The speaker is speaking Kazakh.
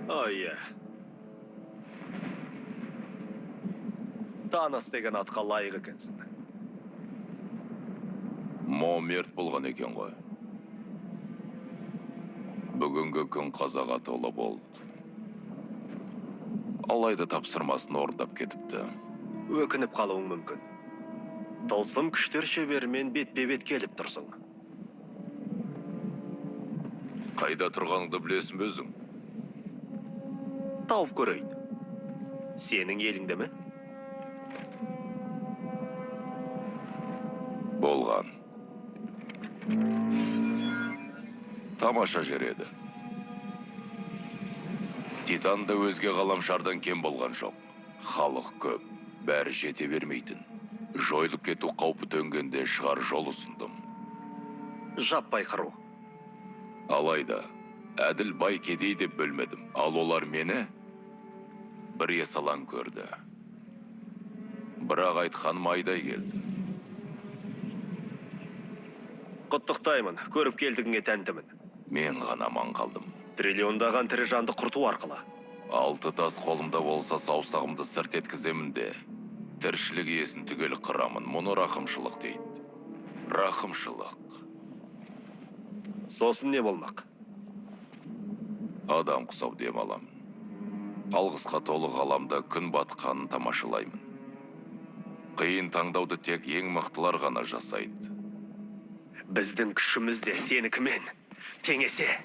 О, иә. Танос деген атқа лайық екенсің. Мо мерт болған екен ғой. Бүгінгі күн қазаға толы болды. Алайда тапсырмасын орындап кетіпті. Өкініп қалуың мүмкін. Тылсым күштер шеберімен бетпе-бет келіп тұрсың. Қайда тұрғаныңды білесің бе өзің? Тауып көрейін. Сенің еліңде ме? Болған. Тамаша жер еді. Титан да өзге ғаламшардан кем болған жоқ. Халық көп, бәрі жете бермейтін. Жойылып кету қаупі төнгенде шығар жол ұсындым. Жаппай қыру. Алайда, әділ бай кедей деп бөлмедім, ал олар мені бір есалаң көрді. Бірақ айтқаным айдай келді. Құттықтаймын, көріп келдігіңе тәнтімін. Мен ғана аман қалдым. Триллиондаған тірі жанды құрту арқылы. Алты тас қолымда болса, саусағымды сырт еткіземін де, тіршілік иесін түгел қырамын. Мұны рақымшылық дейді. Рақымшылық. Сосын не болмақ? Адам құсап дем аламын. Алғысқа толы ғаламда күн батқанын тамашалаймын. Қиын таңдауды тек ең мықтылар ғана жасайды. Біздің күшіміз де сенікімен теңесе.